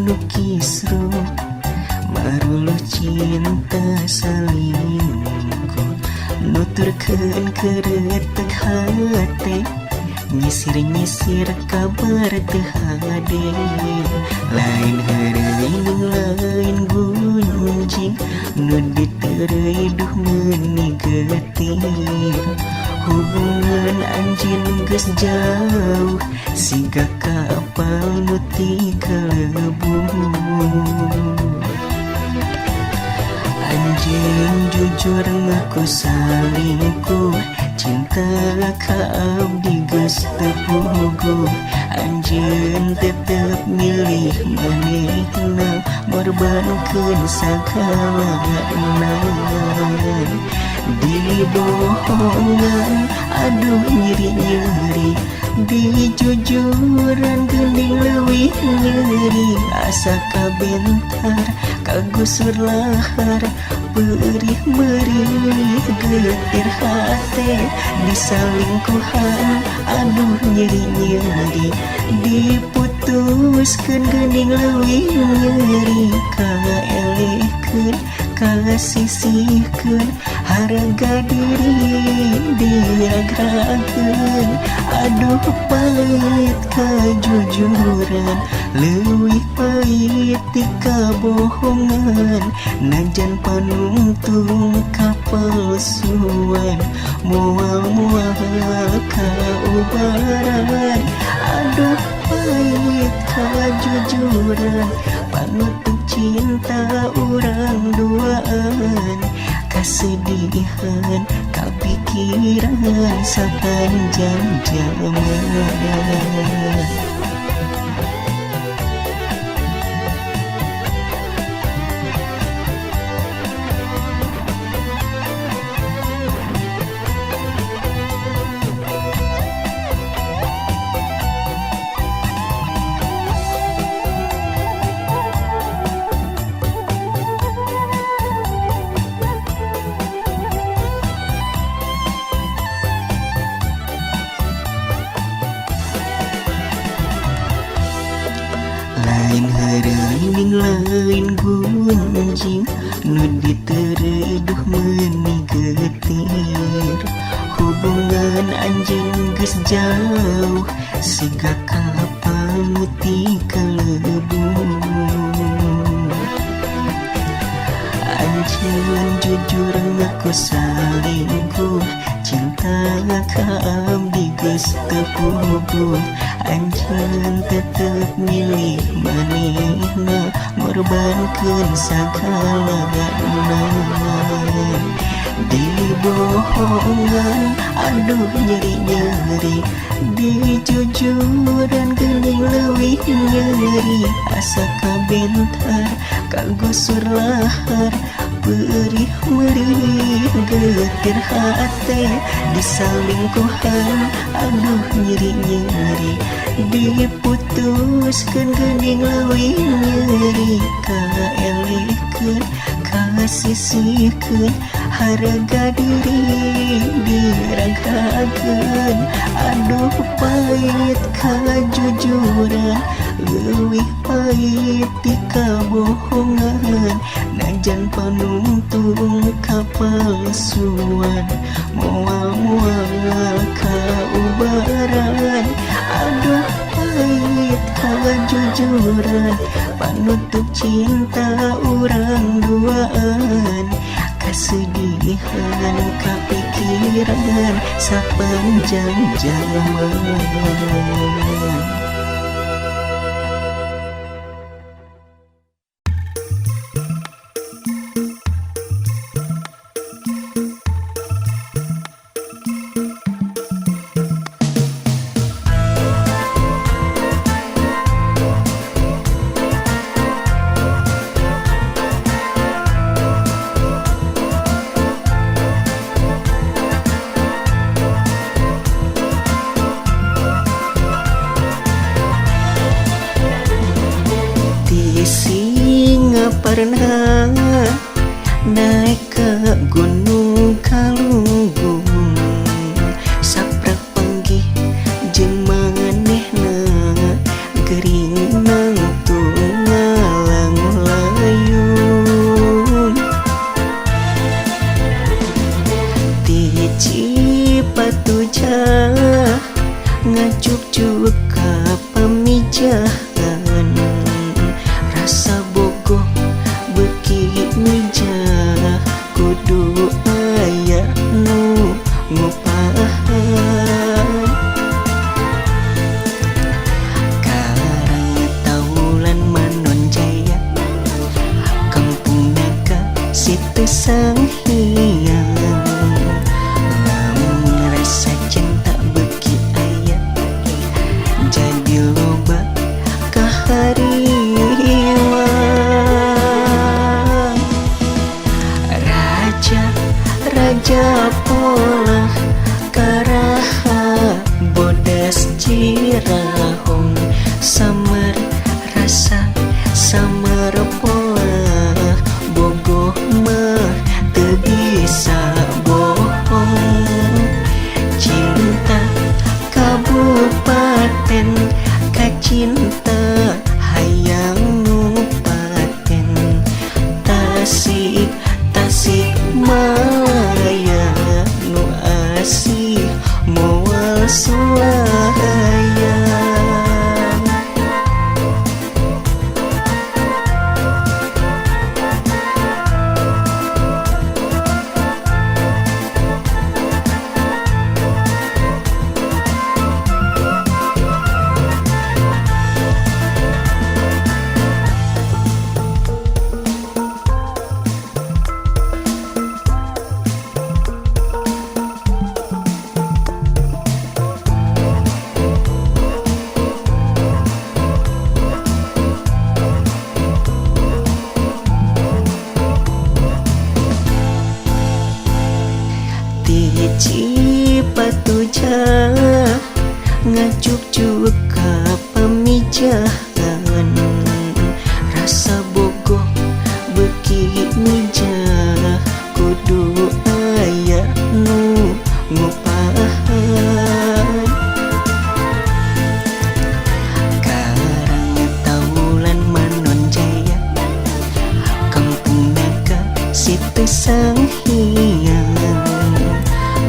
nu kisruh, maruluh cinta salingkuh, nuturkeun keretek hate, nyisir-nyisir kabar teu hade. Lain heureuy lain gunjing nu diteureuy, duh meuni getir. Hubungan anjeun geus jauh siga kapal nu tikelebur. Anjeun jujur ngaku salingkuh, cinta ka abdi geus teu puguh. Anjeun tetep milih manehna, ngorbankeun sagalana. Dibohongan, aduh nyeri nyeri, dijujuran geuning leuwih nyeri. Asa kabentar kagusur lahar, perih merih getir hate. Disalingkuhan, aduh nyeri nyeri, diputuskeun geuning leuwih nyeri. Kaelehkeun kasisihkeun, harga diri diragrakeun. Aduh pahit kajujuran, leuwih pahit ti kabohongan. Najan panungtung kapalsuan, moal moal kaubaran. Aduh pahit kajujuran, panutup cinta urang duaan. Kasedihan kapikiran sapanjang zaman. Lain heureuy lain gunjing nu diteureuy, duh meuni getir. Hubungan anjeun geus jauh siga kapal nu tikelebur. Anjeun jujur ngaku salingkuh, cinta ka abdi geus teu puguh. Anjeun tetep milih manehna, ngorbankeun sagalana. Dibohongan, aduh nyeri nyeri, dijujuran geuning leuwih nyeri. Asa kabentar kagusur lahar, perih merih getir hate. Disalingkuhan, aduh nyeri nyeri, diputuskeun geuning leuwih nyeri. Kaelehkeun kasisihkeun, harga diri diragrakeun. Aduh pahit kajujuran, leuwih pahit ti kabohongan. Najan panungtung kapalsuan, moal moal kaubaran. Aduh pahit kajujuran, panutup cinta urang duaan. Kasedihan kapikiran sapanjang zaman. Singaparna naik ke Gunung Kalunggung, saprak panggih jeung manehna gering nangtungan. pamijahan rasa bogoh beuki mijah kudu aya nu ngupahan Karang Taulan Manon Jaya Kampung Naga Situ Sang Hyang lamun rasa cinta beuki aya jadi loba kahariwang Raja raja pola karaha bodas Cirahong samer rasa samer pola bogoh mah teu bisa bohong cinta kabupaten kacinta hayang nu paten Tasik Tasik Malaya nu asih moal sulaya. Ti Cipatujah ngajukjuk ka pamijahan rasa bogoh beuki mijah kudu aya nu ngupahan Karang Taulan Manon Jaya Kampung Naga Situ Sang Hyang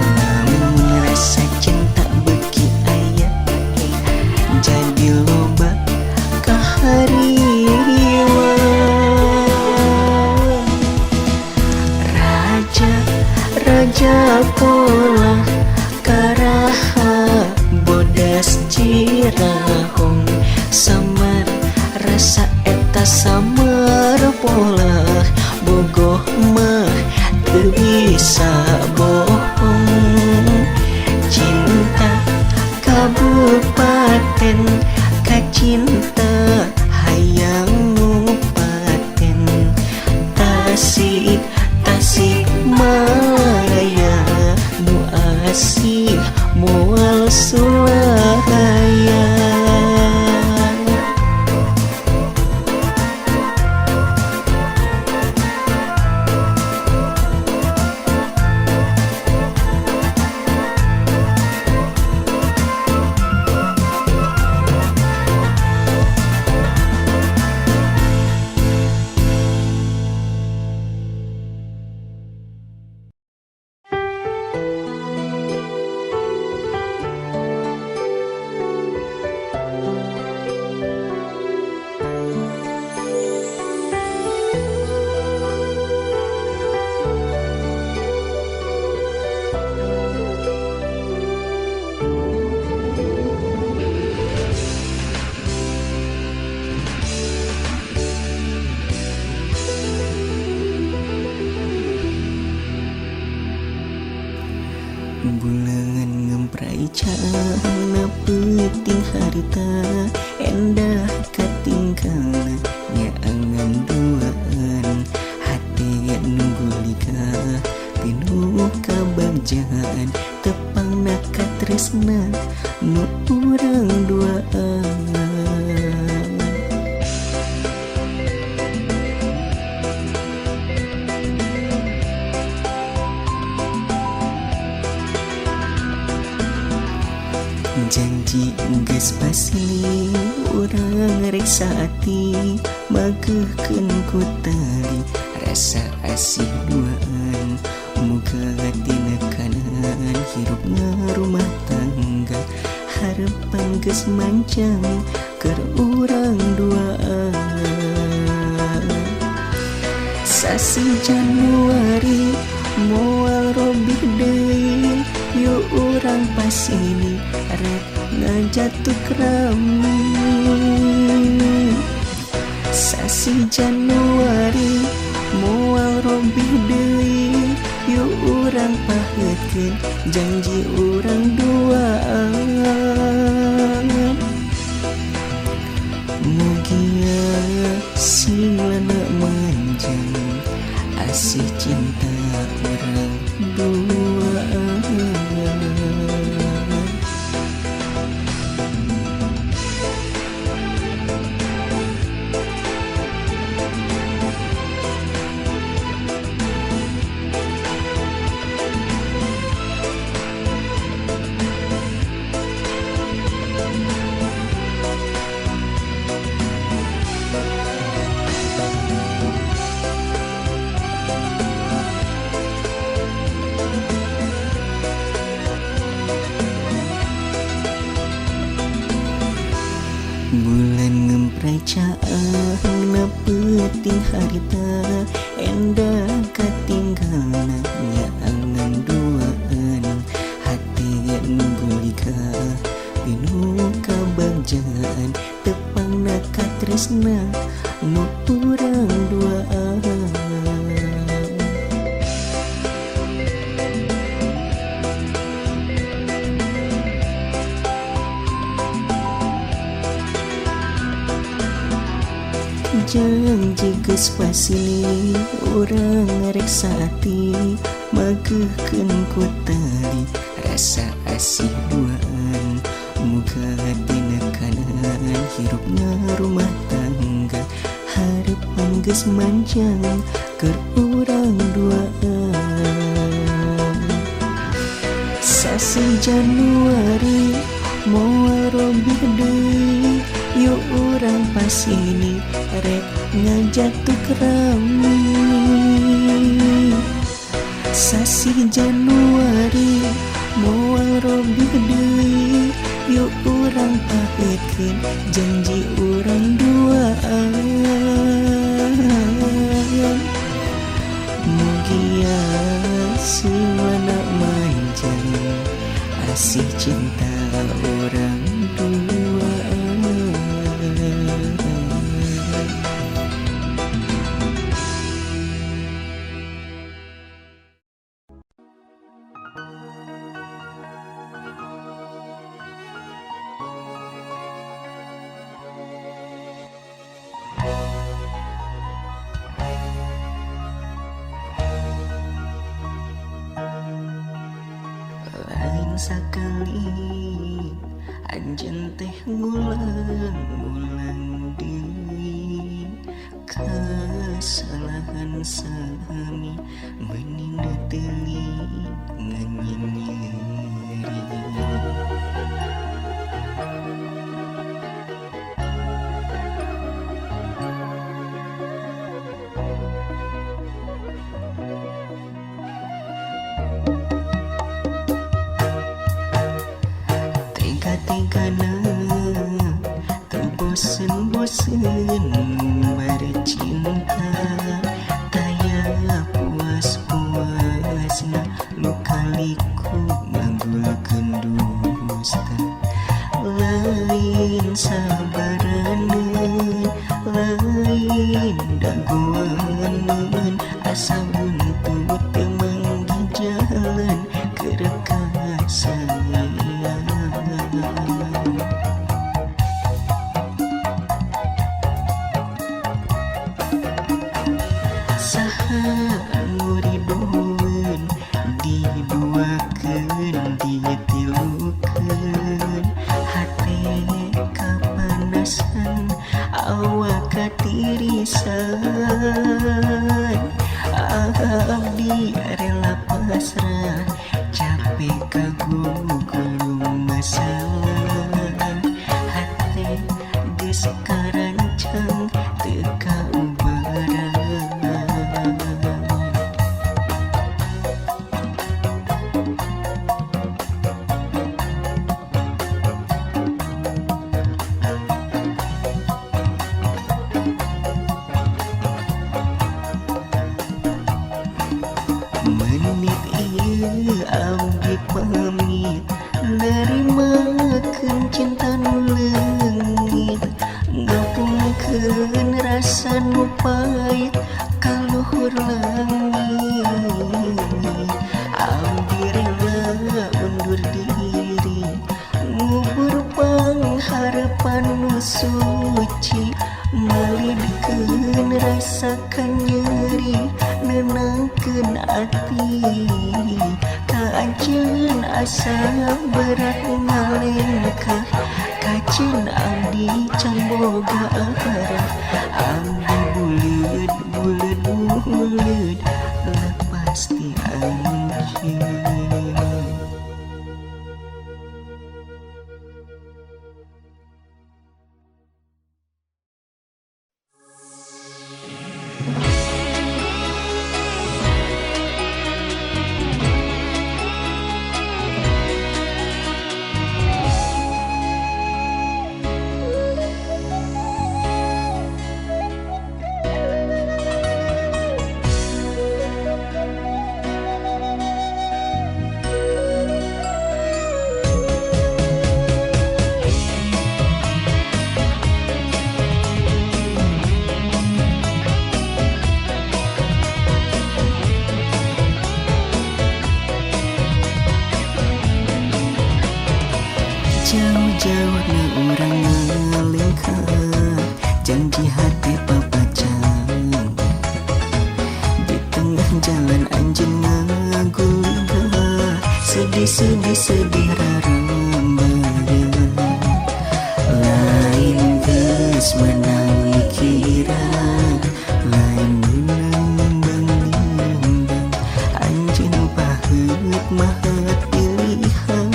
lamun rasa cinta beuki aya jadi loba kahariwang Raja raja pola karaha bodas Cirahong samar rasa eta samar pola bogoh mah teu bisa bohong cinta kabupaten kacinta hayang nu paten Tasik Tasik Malaya nu asih moal sulaya. Buleungan ngemprai caana peuting harita endah katinggalna nyaangan duaan hate nu gulika pinuh kabagjaan tepangna katresna nu urang duaan. Janji geus pasti urang rek saati mageuhkeun ku tali rasa asih duaan muga tina kanan hirup ngarumah tangga harapan geus mancang keur urang duaan. Sasih Januari moal robih deui, yuk urang pasini rek ngajatuk rami. Sasih Januari moal robih deui, yuk urang paheutkeun janji urang duaan. Mugia sing lana manjang asih cinta urang duaan. Bulan ngempray caang na peuting harita, endah katinggalna nyaangan duaan. Hate nu gulika pinuh kabagjaan, tepangna katresna nu urang duaan. Janji geus pasini urang rek saati, mageuhkeun ku tali rasa asih duaan. Muga dina kanan hirupna rumah tangga, harapan geus manjang keur urang duaan. Sasih Januari moal robih deui, yuk urang pasini rek ngajatuk rami. Sasih Januari moal robih deui, yuk urang paheutkeun janji urang duaan. Mugia sing lana manjang asih cinta urang duaan. Lain sakali anjeun teh ngulang-ngulang deui kasalahan sami, meuning teu nganyinyeri. Tega-tegana teu bosen-bosen bercinta, taya puas-puasna luka-liku ngagulkeun dusta. Lain sabaraneun, lain dagoaneun, asa buntut teu manggih jalan keur kasayang. Saha nu ridoeun diduakeun ditilukeun, hate kapanasan awak katirisan. Abdi rela pasrah capek kagugulung masalah, hate geus karancang teu kaubaran. Malidkeun rasa nu pait kaluhur leungit. Abdi rela undur diri ngubur pangharepan nu suci. Malidkeun rasakan nyeri nenangkeun ati. Ka anjeun asa berat ngalengkah kaceun abdi can boga arah. Abdi buleud buleud buleud lepas ti anjeun. Jauh-jauh na urang ngalengkah janji hati papacang. Di tengah jalan anjeun ngaguligah sedih-sedih sedih rarambaya. Lain geus menang mikiran, lain menang nimbang-nimbang. Anjeun paheut maheut pilihan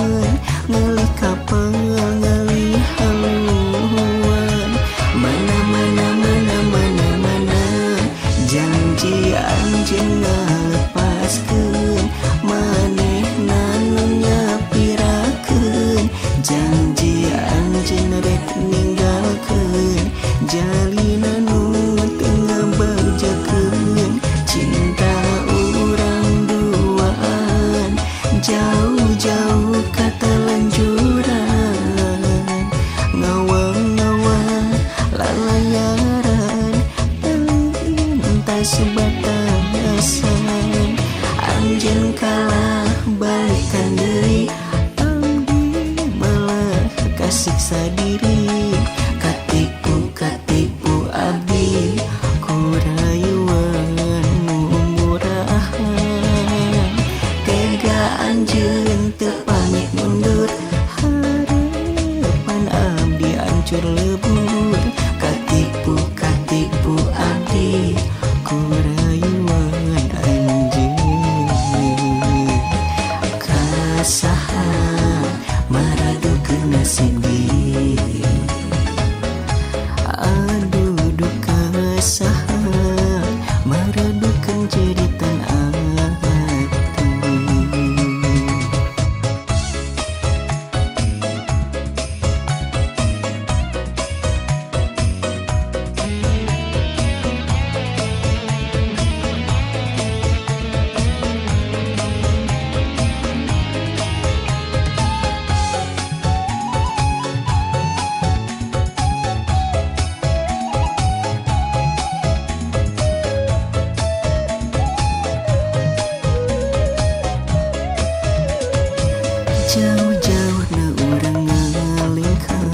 ngalih kapal ngalih haluan. Mana mana mana mana mana janji anjeun ngalepaskeun manehna nu nyapirakeun. Janji anjeun rek ninggalkeun jalinan nu teu ngabejakeun. Cinta urang duaan jauh-jauh kata lanjuran. Ngawang-ngawang lalayaran lintas batasan. Anjeun kalah balikan deui abdi malah kasiksa diri. Katipu katipu abdi ku rayuan nu murahan. Tega anjeun teu pamit mundur harapan abdi hancur lebur. Katipu katipu abdi ku rayuan anjeun. Kasaha maradukeun nasib diri. Aduh duka saha maradukeun jeritan ati. Jauh-jauh na urang ngalengkah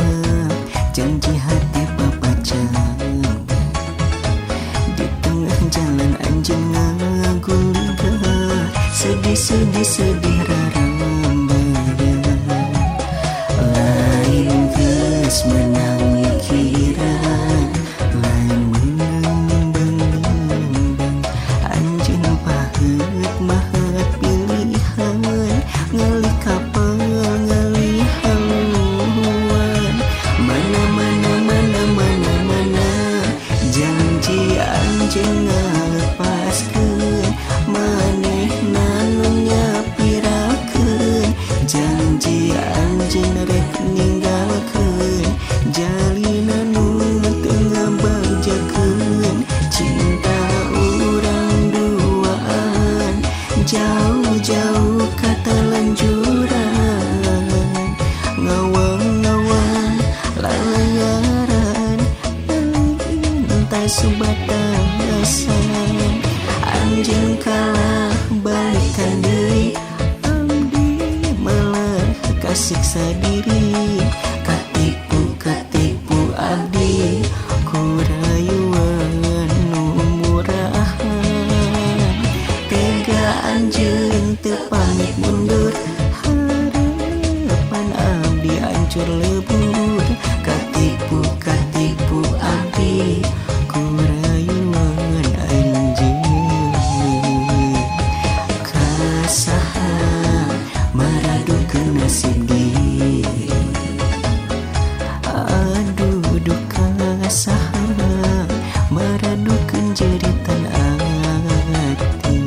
janji hati papacang. Di tengah jalan anjeun ngaguligah sedih-sedih sedih rarambaya. Lain geus menang mikiran, lain menang nimbang-nimbang. Anjeun paheut maheut pilihan ngalih kapal ngalih haluan. Mana mana mana mana mana janji anjeun ngalepaskeun manehna nu nyapirakeun. Janji anjeun rek ninggalkeun jalinan nu teu ngabejakeun. Cinta urang duaan jauh-jauh kata lanjuran. Ngawang-ngawang lalayaran Batas batasan anjeun kalah balikan deui abdi malah kasiksa diri katipu katipu abdi ku rayuan nu murahan tega anjeun teu pamit mundur harapan abdi hancur lebur katipu katipu abdi ku rayuan anjeun ka saha maradukeun nasib diri. Aduh duka saha maradukeun jeritan ati.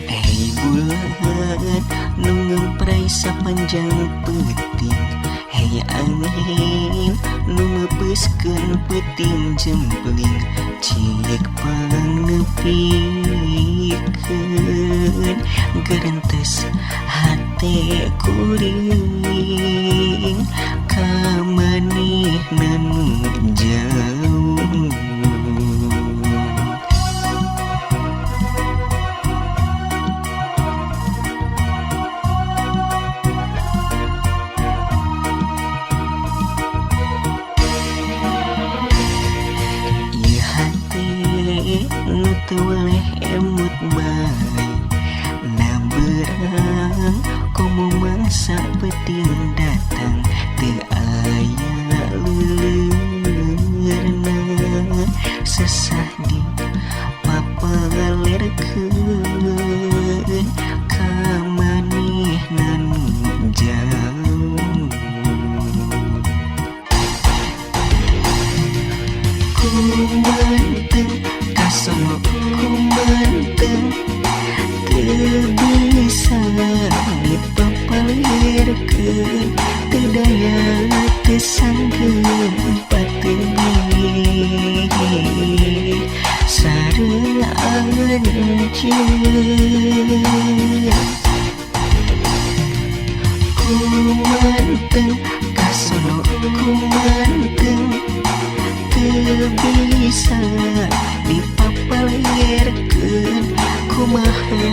Hei bulan nu ngempray sapanjang peuting. Hei angin nu meupeuskeun peuting jempling. Cik pangnepikeun gerentes hate kuring ka manehna nu jauh. Ieu hate nu teu weleh emut bae na berang komo mangsa peuting datang teu aya leuleurna sesah di papalerkeun ka manehna nu jauh. Kumenteng kasono kumenteng teu bisa dipapalirkeun teu daya teu sanggeum patebih sareng anjeun. Kumenteng kasono kumenteng teu bisa dipapalirkeun kumaha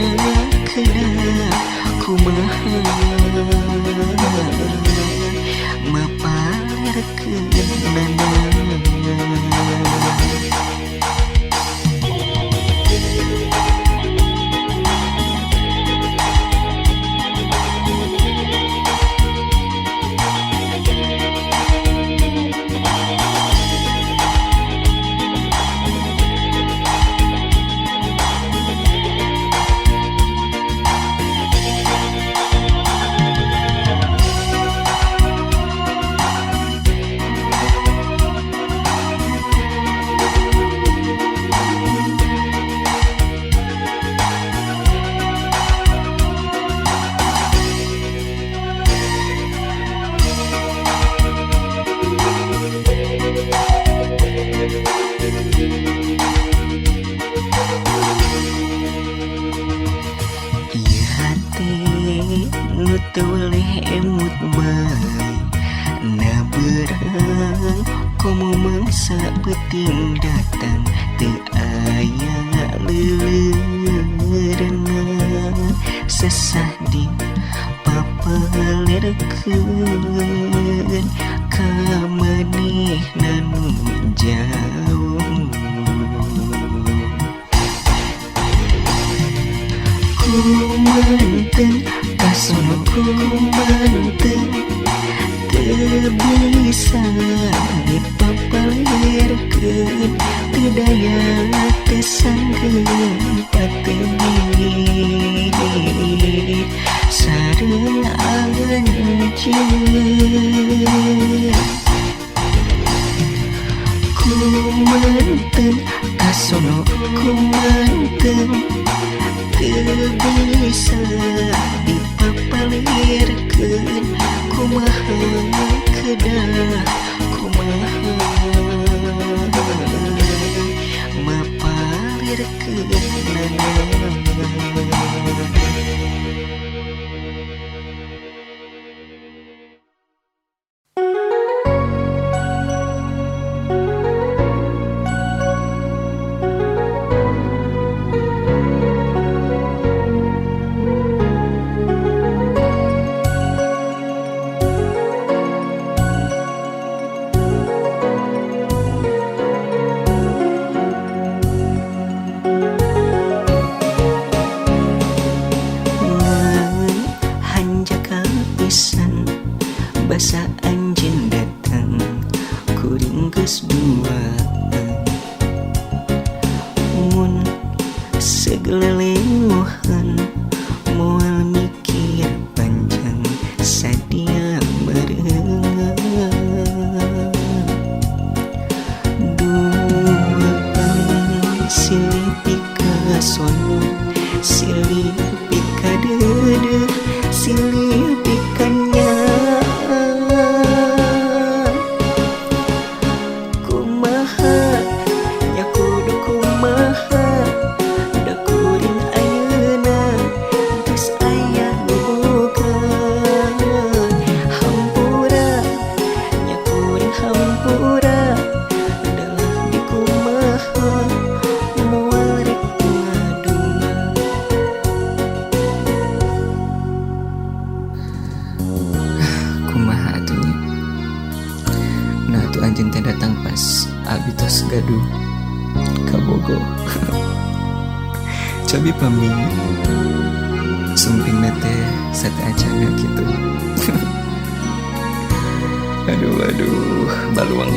kedah kumaha mapalerkeunana. Ieu hate nu teu weleh emut bae na berang komo mangsa peuting datang teu aya leuleurna sesah di papalerkeun ka manehna nu jauh. Kumenteng Kasono kumenteng teu bisa dipapalirkeun, teu daya teu sanggeun patemi sareng anjeun. Kumenteng kasono kumenteng teu bisa dipapalirkeun, kumaha kedah kumaha mapalirkeunana. Hanjakal pisan basa anjeun datang, kuring geus duaan mun segeleleuhan moal mikir panjang sadia merengang duaan silih pikasono silih pikadeudeuh silih pikanya kumaha nya kudu kumaha da kuring ayeuna geus aya nu boga. Hampura nya kuring hampura dalah dikumaha moal rek ngaduma. Kumaha atuh nya? Nah tuh anjeun teh datang pas abi tos gaduh kabogoh. Cobi pami sumping teh sate acana gitu. Aduh aduh baluang.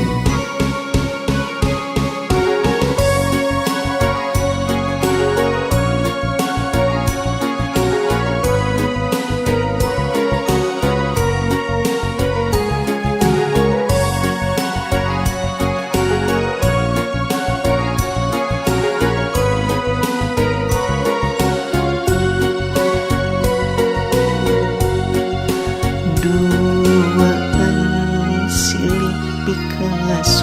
Duaan silih pikasono.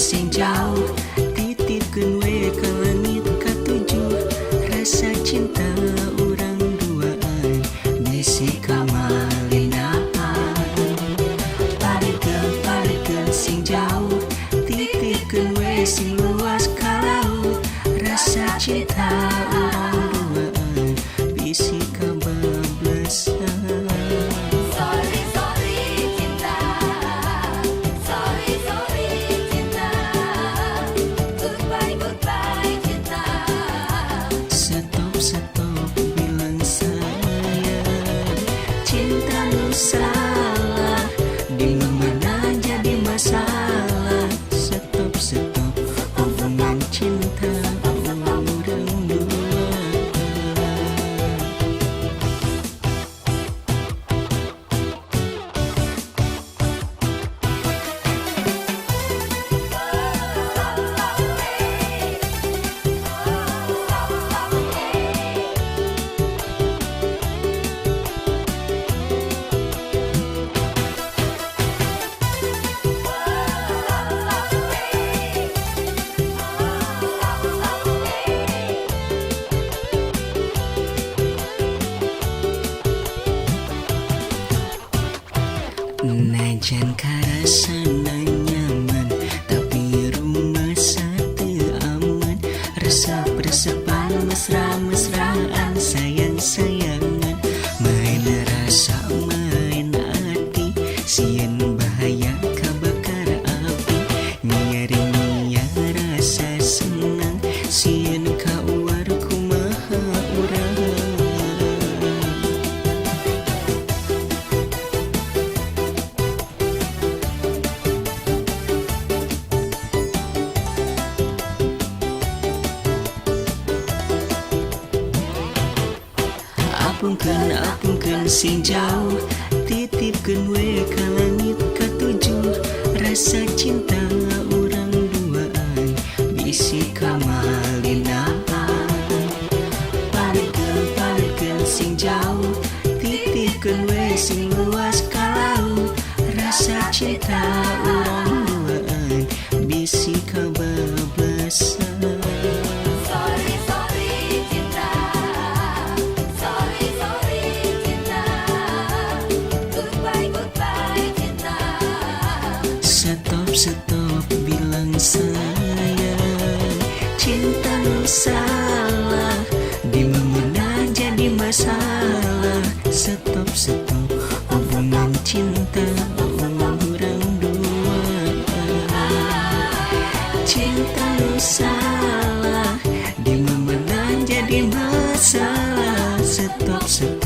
Sing jauh, titipkeun we ka langit katujuh. Rasa cinta urang duaan bisi kamalinaan. Palihkeun, palihkeun sing jauh, titipkeun we sing luas ka laut. Rasa cinta urang duaan bisi kabablasan. Sorry, sorry cinta. Sorry, sorry cinta. Goodbye, goodbye cinta. Stop, stop bilang sayang. Cinta nu salah di mana jadi masalah. Stop, stop hubungan cinta urang dua. Najan karasana nyaman, tapi rumasa teu aman. Resep-resepan, mesra-mesraan, sayang-sayangan. Main rasa, main hati, sieun bahaya kabakar api. Nyiar-nyiar rasa senang, sieun kauar kumaha urang. Apungkeun, apungkeun sing jauh, titipkeun we ka langit katujuh. Rasa cinta urang duaan bisi kamalinaan. Palihkeun, palihkeun sing jauh, titipkeun we sing luas ka laut. Rasa cinta urang duaan bisi kabablasan. Sorry, sorry cinta. Sorry, sorry cinta. Goodbye, goodbye cinta. Stop, stop bilang sayang. Cinta nu salah di mana jadi masalah. Stop, stop hubungan cinta urang dua. Cinta nu salah di mana jadi masalah. Stop, stop.